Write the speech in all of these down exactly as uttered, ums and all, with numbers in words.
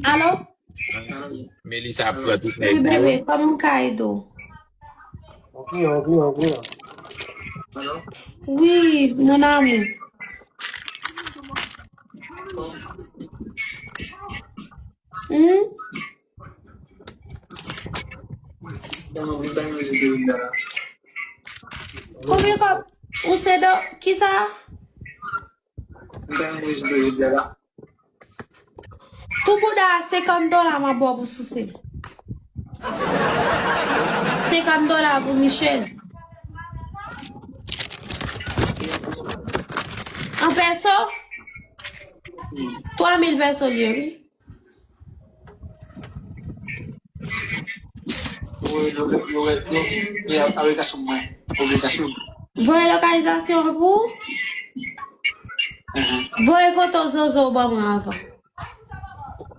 Alo? Melissa ap pran tout Wi, nèg yo. Bebe, kòman m ka ede w? Ok, ok, ok. Wi, mon amour. Hmm? Konbyen kòb ou se do? Kisa? Pou bouda a, senkant dola m ap ba w pou souse l. Senkant dola pou Michel. An pèso? Twa mil pèso l ye, wi. Wi, yo, yo, yo, yo, aplikasyon mwen. Obligasyon. Voye lokalizasyon an pou ou? Voye foto Zozo ban mwen avan.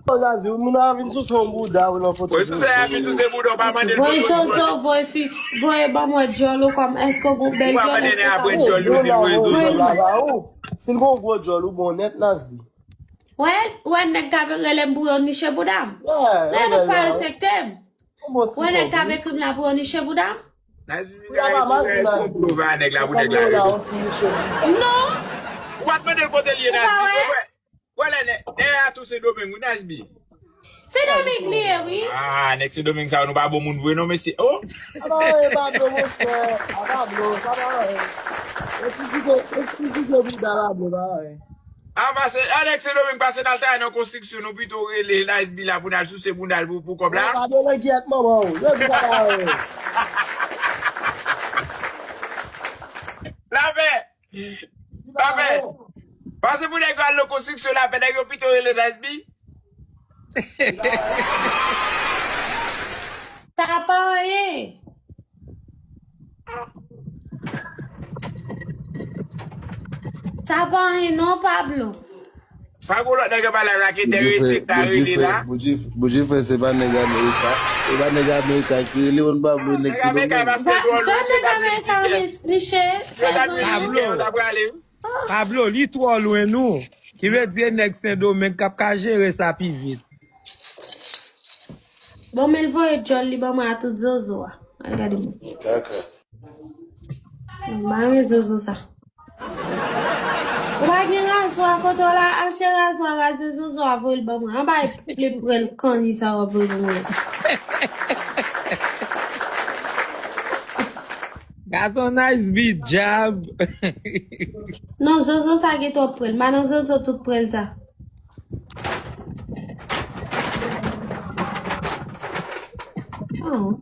Yo, Nazi, moun nan vin sou son bouda ou nan foto. Wi, sou se a vin sou se bouda, ou pa mande l Voye foto. Zozo, voye fi, voye ban mwen djòl ou kòm, èske w gon bèl Ou pa djòl, mande èske nèg w apre ka djòl, yo vin voye Zozo. Djòl la ba ou. Si l gon gwo djòl ou bon nèt, Nasbi. Wè, wè nèg k ap rele m pou yo niche bouda m. Lè nou pa respekte m. Wè nèg k ap ekri m la pou yo niche bouda m. Nasbi, konplo va nèg la pou nèg la. Non. Ou pa t mande l kote l ye, Nasbi. Wè, wè lè nèg, nèg a tou se Domingo, Nasbi. Se Doming li ye, wi. Ah, nèg se Domingo sa, nou pa bon moun vre non, mesye. Oh. Sa pa anyen, Pablo, monchè. A Pablo, sa pa anyen. Yo ti di ke, yo ti di se bouda Pablo, pa anyen. A pase, a nèg se Domingo pase n al travay nan konstriksyon, nou pito rele Nasbi la pou n al souse bouda l pou, pou kòb la. Pablo nan gyèt manman ou. Yo di sa pa anyen. Lapè. Lapè. Pase pou nèg yo al nan konstriksyon, lapè, nèg yo pito rele Nasbi. Sa pa anyen. Sa pa anyen non, Pablo. Pa gon lòt nèg yo pa la raketè reste ta rele la. Bouji fè se pa nèg Amerika. Se pa nèg Amerika ki rele yon Pablo, nèg se Domingo. Zòn nèg Amerika niche. Yo ta dwe niche, yo ta prale. Pablo, li twò lwen nou. Ki vle di e nèg Sendomeng k ap ka jere sa pi vit. Bon, men l voye djòl li ban mwen a tout zozo a. Ay, gade mwen. Kaka. M pa renmen zozo sa. Ou pa gen razwa kote w la, achte razwa, raze zozo a, voye l ban mwen. Anba e plen prèl kanni sa w ap voye ban mwen. Gato Nice B djab. Non, zozo sa gen twòp prèl. M pa nan zozo tout prèl sa. Oh.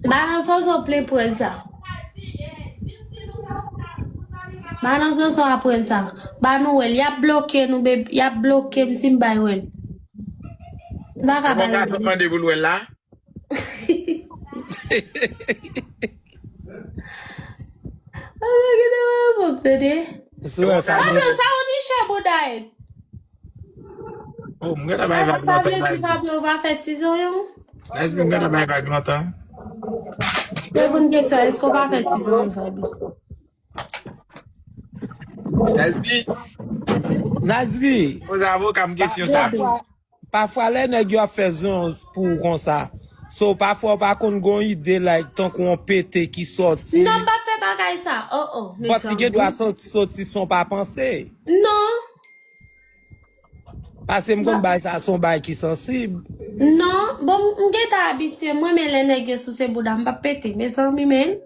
M pa nan zozo plen prèl sa. M pa nan zozo a prèl sa. Ba nou wè l. Y ap bloke nou, beb-, y ap bloke m si m bay wè l. M pa ka bay wè l. Mande pou l wè l la. Pablo, gen nan mwen pòp, tande. Sou wè sa. Pablo, sa ou niche bouda e? Oh, m gentan bay vag Sa vle lontan. di Pablo ou pa fè ti zonyon? Nasbi, m gentan bay vag lontan. Reponn kesyon, èske ou pa fè ti zonyon, Pablo? Nasbi, Nasbi, poze avoka m kesyon sa. pafwa lè nèg yo ap fè zonyon pou ou konsa, so pafwa ou pa konn gon ide, like, tankou yon pete ki sòti. Non, m pa fè bagay sa. Oh, oh. But li gen dwa sòti, sòti san w pa panse. Non. Paske m konn bay sa, se yon bay ki sansib. Non, bon, m gentan abitye. Mwen, men lè nèg yo souse bouda, m pa pete. Mezanmi, men.